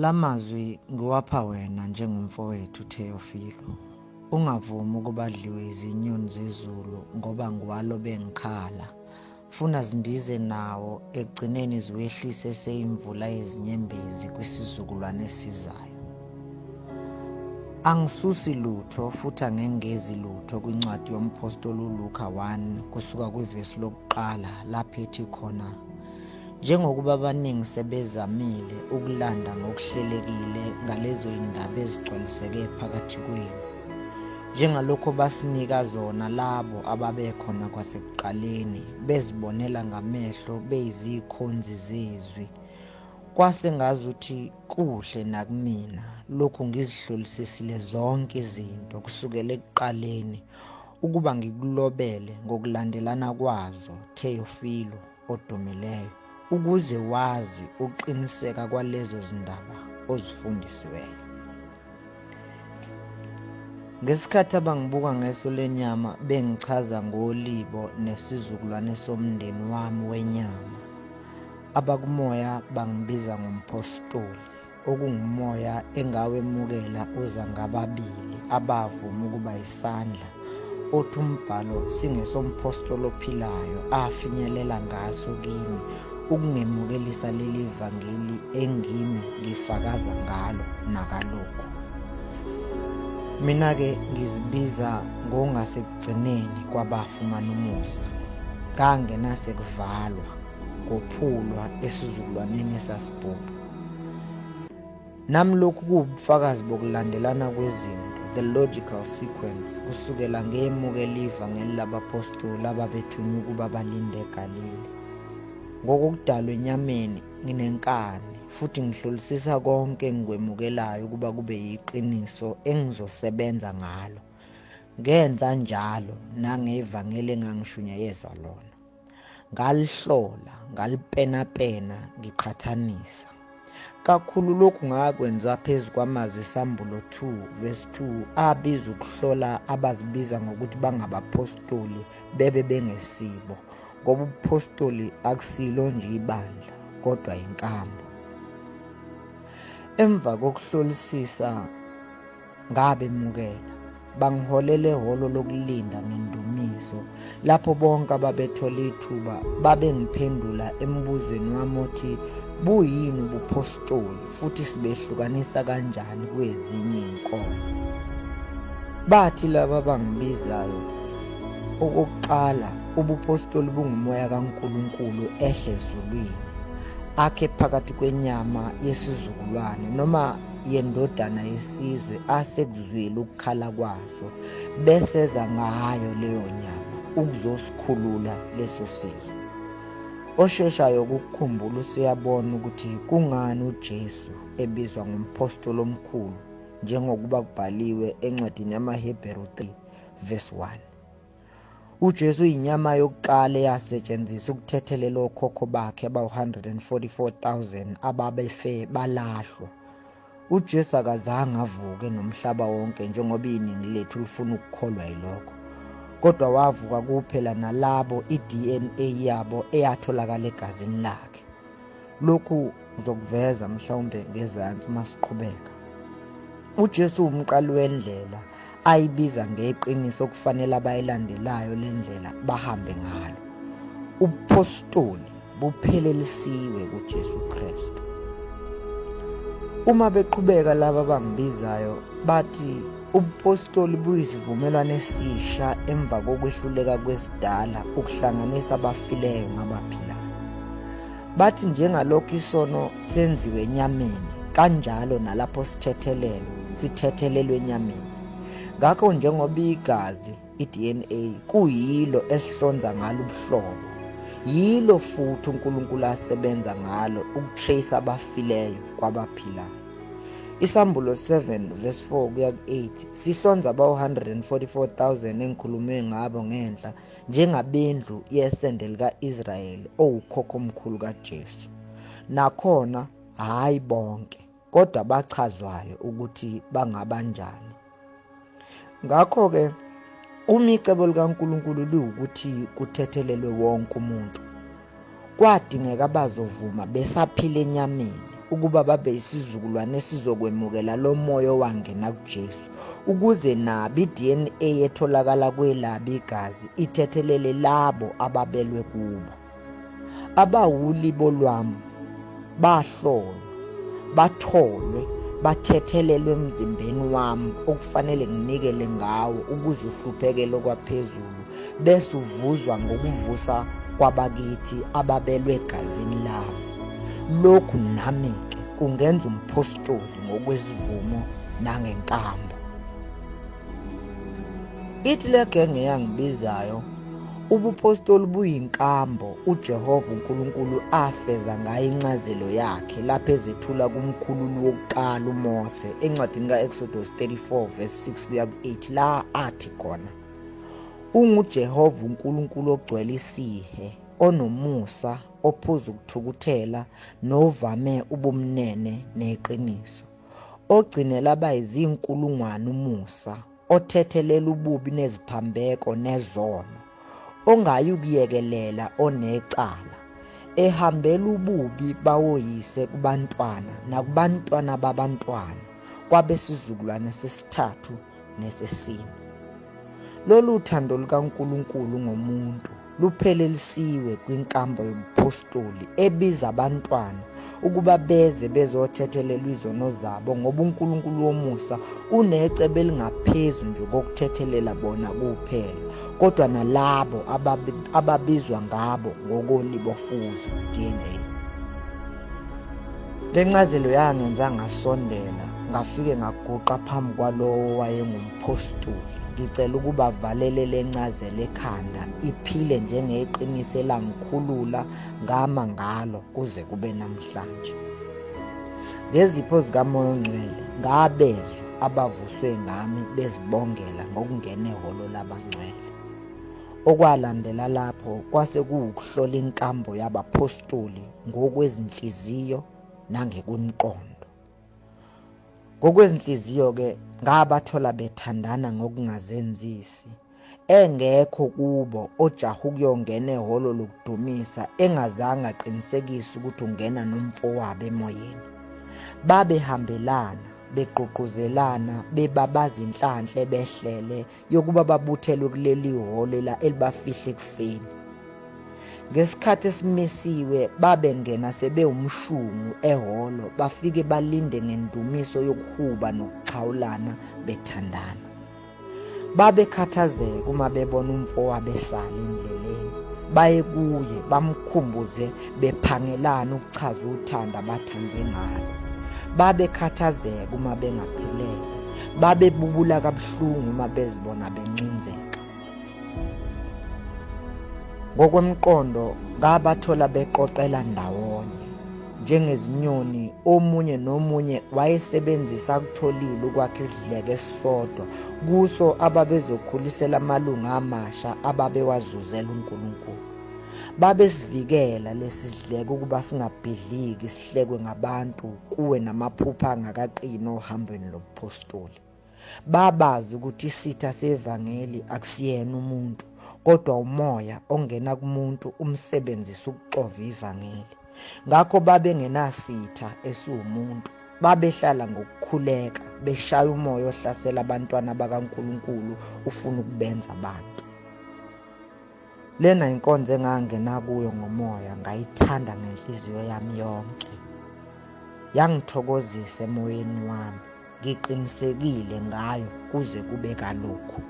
Lamazwi ngiwapha wena njengomfowethu Theofilo. Ungavumi ukuba adliwe izinyoni zezulu, ngoba ngiwalobe ngikhala. Funa zindize nawo, ekugcineni ziwehlise seyimvula yezinyembezi kwisizukulwane esizayo. Angisusi lutho futhi angengezi lutho kwincwadi yomphostoli uLuka 1 kusuka kwivesi lokuqala lapho ethi khona, njengokuba abaningi sebezamile ukulanda ngokuhlelekile ngalezo zindaba ezigcwaliseke phakathi kwenu, njengalokho basinika zona labo ababekhona kwasekuqaleni, bezibonela ngamehlo beyizikhonzi zezwi. Kwase ngazuthi kuhle nakumina, lokhu ngizihlolisisile zonke izinto kusukela ekuqaleni, ukuba ngikulobele ngokulandelana kwazo, Theofilo odumileyo, ukuze wazi ukuqiniseka kwalezo zindaba ozifundisiweyo. Ngesikhathi abangibuka ngeso lenyama bengichaza ngolibo nesizukulwane somndeni wami wenyama, abakumoya bangibiza ngomphostoli, okungumoya engawemukela uza ngababili abavuma ukuba isandla othi umbhalo singesomphostoli ophilayo afinyelela ngaso kimi ukungemukelisa leli vangeli engimi ngifakaza ngalo nakalokhu. Mina-ke ngizibiza ngongasekugcineni kwabafumana umusa, ngangena sekuvalwa, ngophulwa esizukulwaneni esasibhubha. Nami lokhu kuwubufakazi bokulandelana kwezinto, the logical sequence, kusukela ngemukela ivangeli labaphostoli ababethunywa ukuba balinde eGalile. Ngokokudalwa enyameni nginenkani futhi ngihlolisisa konke engikwemukelayo ukuba kube yiqiniso engizosebenza ngalo. Ngenza njalo nangevangeli engangishunyayezwa lona. Ngalihlola, ngalipenapena, ngiqhathanisa. Kakhulu lokhu ngakwenza phezu kwamazwi eSambulo 2 verse 2 abiza ukuhlola abazibiza ngokuthi bangabaphostoli bebe bengesibo, ngoba ubuphostoli akusilo nje ibandla kodwa inkambo. Emva kokuhlolisisa ngabemukela, bangiholela ehholo lokulinda ngendumiso, lapho bonke ababethola ithuba babengiphendula embuzweni wami othi buyini ubuphostoli futhi sibehlukanisa kanjani kwezinye izinkolo. Bathi laba abangibizayo, okokuqala ubuphostoli bungumoya kaNkulunkulu ehle ezulwini, akhe phakathi kwenyama yesizukulwane noma yendodana yesizwe asekuzwile ukukhala kwaso, beseza ngayo leyo nyama ukuzosikhulula leso sizwe. Osheshayo ukukhumbula useyabona ukuthi kungani uJesu ebizwa ngomphostoli omkhulu, njengokuba kubhaliwe encwadini yamaHebheru 3 verse 1. uJesu uyinyama yokuqala eyasetshenziswa ukuthethelela okhokho bakhe abawu-144,000 ababefe balahlwa. uJesu akazange avuke nomhlaba wonke njengoba iningi lethu lifuna ukukholwa yilokho, kodwa wavuka kuphela nalabo i-DNA yabo eyatholakala egazini lakhe. Lokhu ngizokuveza mhlawumbe ngezansi uma siqhubeka. uJesu uwumqali wendlela ayibiza ngeqiniso okufanele abayilandelayo le ndlela bahambe ngalo. Ubuphostoli buphelelisiwe kuJesu Kristu. Uma beqhubeka laba abangibizayo bathi ubuphostoli buyisivumelwano esisha emva kokwehluleka kwesidala ukuhlanganisa abafileyo nabaphilayo. Bathi njengalokhu isono senziwe enyameni, kanjalo nalapho sithethelelwa, sithethelelwe enyameni. Ngakho njengoba igazi, i-DNA, kuyilo esihlonza ngalo ubuhlobo, yilo futhi uNkulunkulu asebenza ngalo ukutrace abafileyo kwabaphilayo. Isambulo 7 verse 4 kuya ku-8 sihlonza abawu-144,000 engikhulume ngabo ngenhla njengabendlu yesende lika-Israyeli owukhokho omkhulu kaJesu. Nakhona hhayi bonke, kodwa bachazwayo ukuthi bangabanjani. Ngakho-ke uma icebo likaNkulunkulu liwukuthi kuthethelelwe wonke umuntu, kwadingeka bazovuma besaphila enyameni ukuba babe isizukulwane esizokwemukela lo moya owangena kuJesu, ukuze nabo i-DNA etholakala kwelabo igazi ithethelele labo ababelwe kubo. Abawulibo lwami bahlolwa, batholwe, bathethelelwe emzimbeni wami okufanele nginikele ngawo ukuze uhluphekele okwaphezulu, bese uvuzwa ngokuvusa kwabakithi ababelwe egazini lami. Lokhu nami-ke kungenza umphostoli ngokwesivumo nangenkambo. Ithi le genge yangibizayo, ubuphostoli buyinkambo uJehova uNkulunkulu afeza ngayo incazelo yakhe lapho ezethula kumkhululi wokuqala uMose encwadini ka-Exodus 34 verse 6 kuya ku-8, la athi khona, unguJehova uNkulunkulu ogcwele isihe, onomusa, ophuza ukuthukuthela, novame ubumnene neqiniso, ogcinela abayizinkulungwane umusa, othethelela ububi neziphambeko nezono, ongayukuyekelela onecala, ehambela ububi bawoyise kubantwana nakubantwana babantwana, kwabesizukulwane sesithathu nesesine. Lolu thando lukaNkulunkulu ngomuntu luphelelisiwe kwinkambo yobuphostoli ebiza abantwana ukuba beze bezothethelelwa izono zabo, ngoba uNkulunkulu womusa unecebo elingaphezu nje kokuthethelela bona kuphela, kodwa nalabo ababizwa ngabo ngokolibofuzo DNA. Le ncazelo yangenza ngasondela, ngafike ngaguqa phambi kwalowo wayengumphostoli, ngicela ukuba valele le ncazelo ekhanda, iphile njengeqiniso elangikhulula ngama ngalo kuze kube namhlanje. Ngezipho zikaMoya oNgcwele ngabezwa abavuswe ngami bezibongela ngokungena ehholo labangcwele. Okwalandela lapho kwase kuwukuhlola inkambo yabaphostoli ngokwezinhliziyo nangekwemiqondo. Ngokwezinhliziyo-ke ngabathola bethandana ngokungazenzisi, engekho kubo ojaha ukuyongena ehholo lokudumisa engazange aqinisekise ukuthi ungena nomfowabo emoyeni. Babehambelana, begqugquzelana, bebabaza inhlanhla ebehlele yokuba babuthelwe kuleli hholo elibafihle ekufeni. Ngesikhathi esimisiwe babengena sebewumshungu ehholo, bafike balinde ngendumiso yokuhuba nokuxhawulana bethandana. Babekhathazeka uma bebona umfowabo esala endleleni, baye kuye bamkhumbuze bephangelana ukuchaza uthando abathandwe ngalo. Babekhathazeka uma bengaphelele, babebubula kabuhlungu uma bezibona bencinzeka. Ngokwemqondo ngabathola beqoqela ndawonye njengezinyoni, omunye nomunye wayesebenzisa akutholile ukwakha isidleke esisodwa kuso ababezokhulisela amalungu amasha ababewazuzela uNkulunkulu. Babesivikela lesi sidleke ukuba singabhidliki, sihlekwe ngabantu, kuwe namaphupho angakaqini ohambweni lobuphostoli. Babazi ukuthi isitha sevangeli akusiyena umuntu, kodwa umoya ongena kumuntu umsebenzisa ukuxova ivangeli. Ngakho babengenasitha esiwumuntu, babehlala ngokukhuleka beshaya umoya ohlasela abantwana bakaNkulunkulu ufuna ukubenza abantu. Lena inkonzo engangena kuyo ngomoya, ngayithanda ngenhliziyo yami yonke. Yangithokozisa emoyeni wami, ngiqinisekile ngayo kuze kube kalokhu.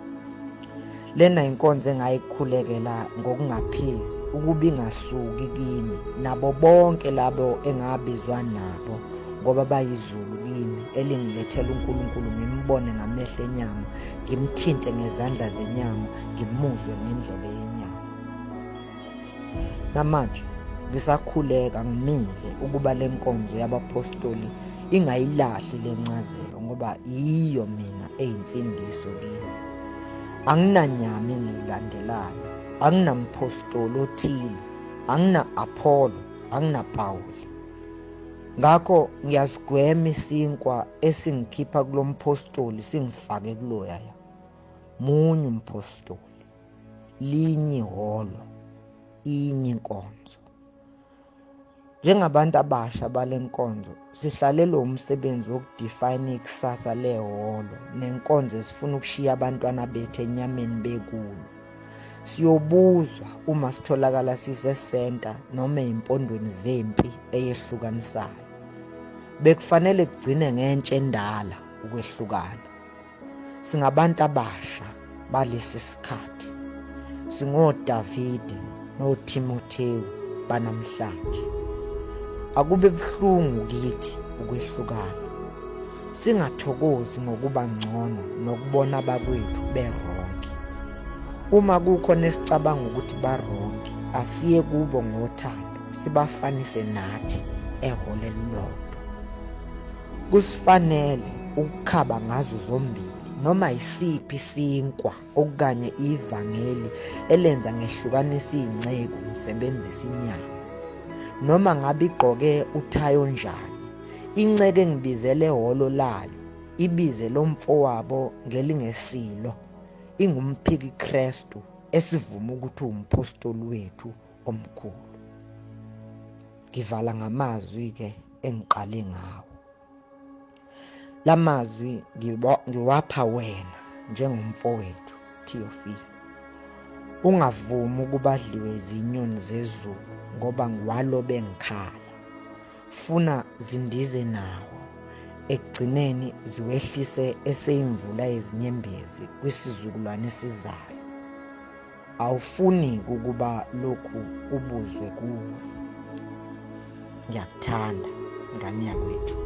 Lena inkonzo engayikhulekela ngokungaphezi ukuba ingasuki kimi nabo bonke labo engabizwa nabo, ngoba bayizulu kimi elingilethela uNkulunkulu, ngimbone ngamehlo enyama, ngimthinte ngezandla zenyama, ngimuzwe ngendlebe yenyama. Namanje ngisakhuleka ngimile ukuba le nkonzo yabaphostoli ingayilahli le ncazelo, ngoba yiyo mina eyinsindiso kimi. Anginanyama engiyilandelayo, anginamphostoli othile, angina-Apollo, anginaPawuli. Ngakho ngiyasigwema isinkwa esingikhipha kulomphostoli singifake kuloyaya. Munye umphostoli, linye ihholo, inye inkonzo. Njengabantu abasha bale nkonzo, sihlalelwe umsebenzi wokudefine ikusasa lehholo nenkonzo esifuna ukushiya abantwana bethu enyameni bekulo. Siyobuzwa uma sitholakala sisesenta noma ezimpondweni zempi eyehlukanisayo. Bekufanele kugcine ngentsha endala ukwehlukana. Singabantu abasha balesi sikhathi. SingoDavide noThimothewu banamhlanje. Akube buhlungu kithi ukwehlukana. Singathokozi ngokuba ngcono nokubona abakwethu berongi. Uma kukhona esicabanga ukuthi barongi, asiye kubo ngothando, sibafanise nathi ehholo elilodwa. Kusifanele ukukhaba ngazo zombili noma yisiphi isinkwa okanye ivangeli elenza ngehlukanisa iy'nceku ngisebenzisa inyama. Noma ngabe igqoke uthayi onjani, inceke engibizele ehholo layo ibize lo mfowabo ngelingesilo, ingumphiki Kristu esivuma ukuthi uwumphostoli wethu omkhulu. Ngivala ngamazwi-ke engiqale ngawo. Lamazwi ngiwapha wena njengomfowethu Theophilo. Ungavumi ukuba adliwe izinyoni zezulu ngoba ngiwalobe ngikhala. Funa zindize nawo ekugcineni ziwehlise eseyimvula yezinyembezi kwisizukulwane esizayo. Awufuni ukuba lokhu kubuzwe kuwe. Ngiyakuthanda ngane yakwethu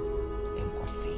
enkosini.